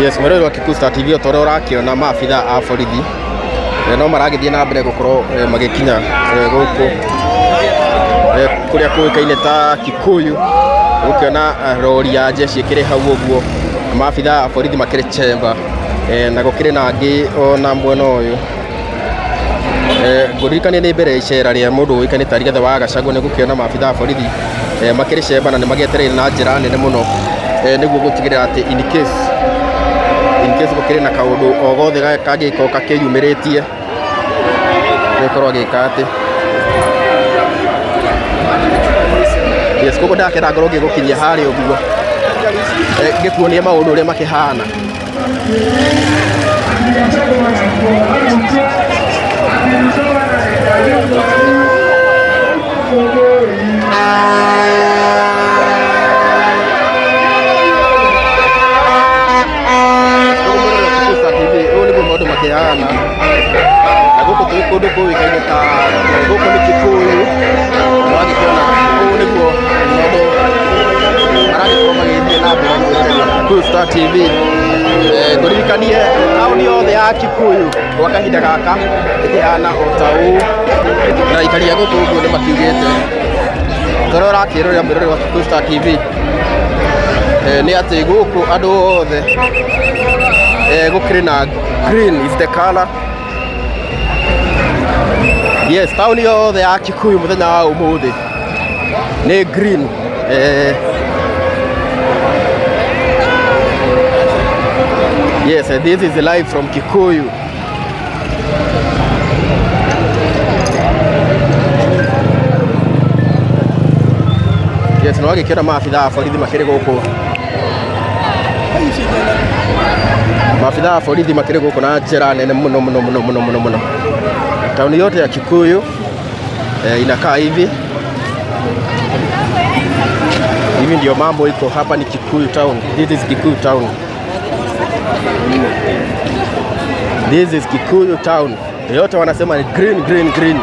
Yes, mwĩroreri wa Kikuyu Star TV, o ta ũrĩa ũrakĩona maabitha a borithi no maragĩthiĩ na mbere gũkorwo magĩkinya gũkũ kũrĩa kũĩkaine ta Kikuyu. Gũkĩona rori ya jeshi ĩkĩrĩ hau ũguo, maabitha a borithi makĩrĩ chemba, na gũkĩrĩ na angĩ ona mwena ũyũ. Ngũririkanie nĩ mbere ya icera rĩa mũndũ ũĩkaine ta Rigathĩ wa Gachagua. Nĩ gũkĩona maabitha a borithi makĩrĩ cemba na nĩ magĩetereire na njĩra nene mũno, nĩguo gũtigĩrĩra atĩ in case gũkĩrĩ na kaũndũ o gothe kangĩkorwo kakĩyumĩrĩtie gũkorwo agĩka atĩ. Yes, koguo ndakenda ngorwo ngĩgũkinyia harĩa ũguo, ngĩkuonia maũndũ ũrĩa makĩhana. Ũũ nĩguo maũndũ makĩhana, na gũkũ tũrĩ kũndũ kũĩkaine ta gũkũ nĩ Kikuyu. Wagĩkĩona ũũ nĩguo maũndũ maragĩkorwo magĩthiĩ na mbere. Kikuyu Star TV. Ngũririkanie taũni yothe ya Kikuyu gwa kahinda gaka ĩkĩhana o ta ũũ, na aikari a gũkũ ũguo nĩ makiugĩte tũrĩa ũrakĩrorera mwĩroreri wa Kikuyu Star TV, nĩ atĩ gũkũ andũ othe gũkĩrĩ na green is the color. Yes, taũni yothe ya Kikuyu mũthenya wa ũmũthĩ nĩ green. Yes, this is live from Kikuyu. Yes, no wagĩkĩona maabitha a borithi makĩrĩ gũkũ, maabitha a borithi makĩrĩ gũkũ na njĩra nene mũno mũno mũno mũno mũno mũno. Tauni yote ya Kikuyu inakaa hivi hivi, ndio mambo iko hapa. Ni Kikuyu town. This is Kikuyu town. This is Kikuyu town. Yote wanasema ni green, green, green.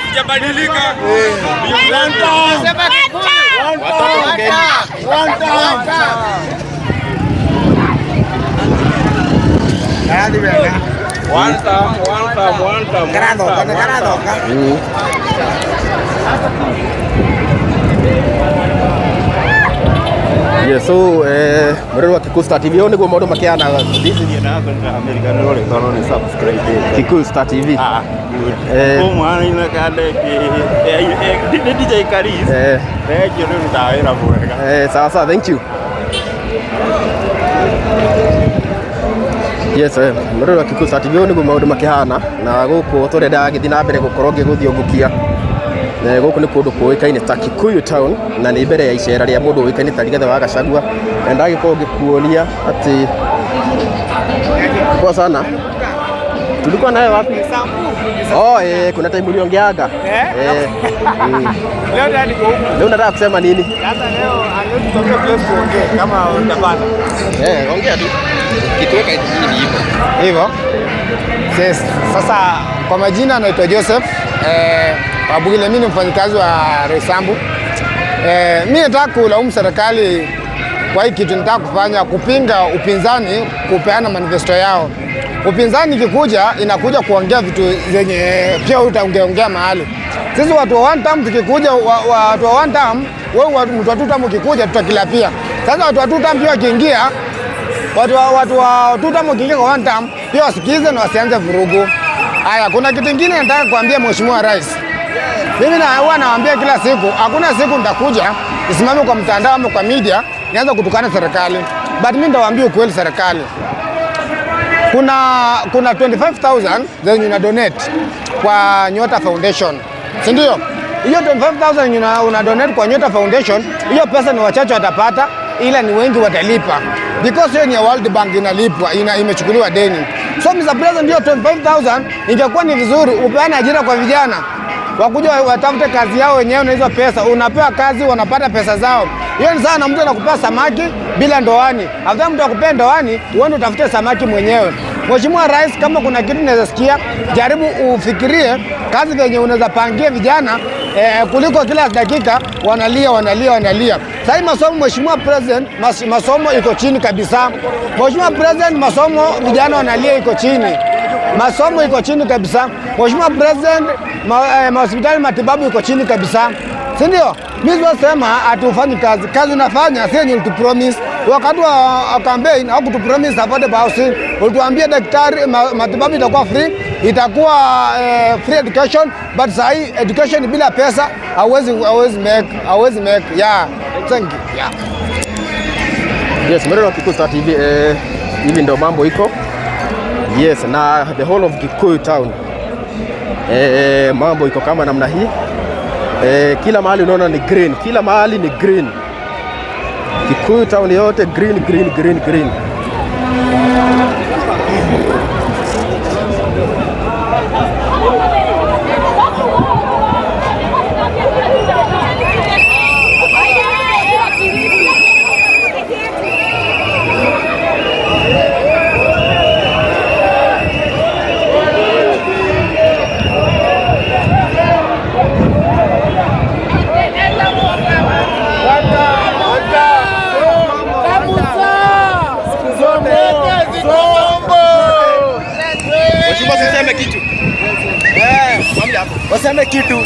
Sijabadilika. Watoto wageni. One time, one time, one time. Yeah, so mwĩroreri wa Kikuyu Star TV, ũũ nĩguo maũndũ makĩhana. This is Kikuyu Star TV. Mwana kande nĩ DJ Karis. Thank you, nĩ ũrutaga wĩra mwega. Sawa sawa, thank you. Yes, mwĩroreri wa Kikuyu Star TV, ũũ nĩguo maũndũ makĩhana na gũkũ tũrĩa ndagĩthiĩ na mbere gũkorwo ngĩgũthiũngũkia. Gũkũ nĩ kũndũ kũĩkaine ta Kikuyu town na nĩ mbere ya icera rĩa mũndũ ũĩkaine ta Rigathĩ wa Gachagua, na ndagĩkorwo ngĩkuonia atĩ poa sana. Tulikuwa naye wapi? Oh, kuna time uliongeaga. Leo ndio niko huku. Leo unataka kusema nini? Sasa leo hatuwezi tuambia place tuongee kama utapata. Ongea tu. Kituweka chini hivyo. Hivyo. Yes. Sasa kwa majina naitwa Joseph Wabugile, mimi ni mfanyikazi wa Roysambu. Mimi nataka kulaumu serikali kwa hii kitu nataka kufanya, kupinga upinzani kupeana manifesto yao. Upinzani ikikuja inakuja kuongea vitu zenye pia utaongeongea mahali. Sisi watu wa one term tukikuja, watu wa one term, wewe mtu wa two term ukikuja tutakilapia. Sasa watu wa two term pia wakiingia, watu wa two term wakiingia kwa one term pia wasikize na wasianze vurugu. Haya, kuna kitu kingine nataka kuambia Mheshimiwa Rais. Mimi na huwa nawaambia kila siku, hakuna siku nitakuja nisimame kwa mtandao ama kwa media nianze kutukana serikali. But mimi nitawaambia ukweli serikali. Kuna 25,000 zenye una donate kwa Nyota Foundation. Si ndio? Hiyo 25,000 una donate kwa Nyota Foundation, hiyo pesa ni wachache watapata, ila ni wengi watalipa. Because hiyo ni ya World Bank inalipwa, imechukuliwa deni. So Mr. President, hiyo 25,000 ingekuwa ni vizuri upeane ajira kwa vijana. Wakuja watafute kazi yao wenyewe na hizo pesa. Unapewa kazi, wanapata pesa zao. Hiyo ni sana, mtu anakupea samaki bila ndoani. After mtu akupea ndoani, uende utafute samaki mwenyewe. Mheshimiwa Rais, kama kuna kitu unaweza sikia, jaribu ufikirie kazi venye unaweza pangia vijana kuliko kila dakika wanalia wanalia wanalia. Sasa masomo, Mheshimiwa President, masomo iko chini kabisa. Mheshimiwa President, masomo vijana wanalia iko chini. Masomo iko chini kabisa. Mheshimiwa President, mahospitali matibabu iko chini kabisa. Si ndio? Mimi sema hatufanyi kazi. Kazi unafanya si yenye ulitu-promise. Wakati wa campaign au kutu-promise affordable housing, ulituambia daktari matibabu itakuwa free, itakuwa free education, but sahi education bila pesa hauwezi make. Yeah. Thank you. Yeah. Yes, Mwerori wa Kikuyu Star TV, hivi ndio mambo iko. Yes, na the whole of Kikuyu town. Mambo iko kama namna hii. Kila mahali unaona ni green, kila mahali ni green. Kikuyu town yote green, green, green, green. Mheshimiwa, usiseme kitu. Waseme kitu.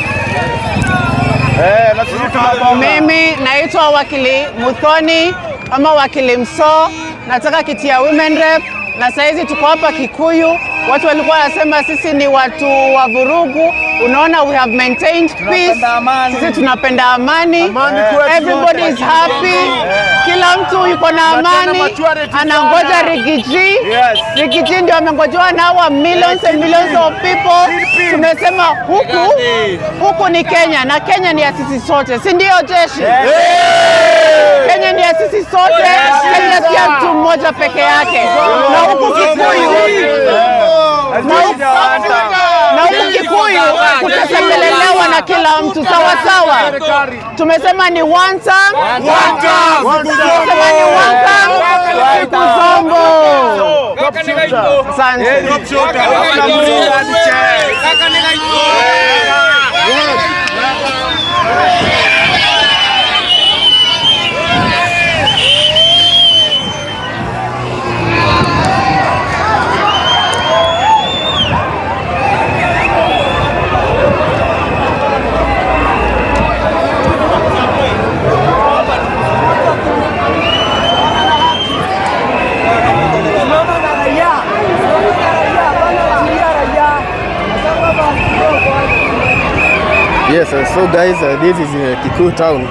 Na sisi tunabonga. Mimi naitwa wakili Muthoni ama wakili Mso, nataka kiti ya women rep, na saizi tuko hapa Kikuyu. Watu walikuwa wanasema sisi ni watu wa vurugu. Unaona, we have maintained peace. Amani. Sisi tunapenda amani. Amani kwetu Everybody zote. is happy. Kila mtu yuko na amani, maturity anangoja sana. Riggy G. Yes. Riggy G ndio amengojewa na hawa millions and millions of people. Tumesema huku ni Kenya na Kenya ni ya sisi sote, si ndio jeshi? Kenya ni ya sisi sote, Kenya si ya mtu mmoja peke yake. Na huku Kikuyu kutasemelelewa na kila mtu sawa sawa. Tumesema ni one term, tumesema ni one term, siku zombo. Asante. Yes, so guys, this is Kikuyu town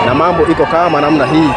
na mambo iko kama namna hii.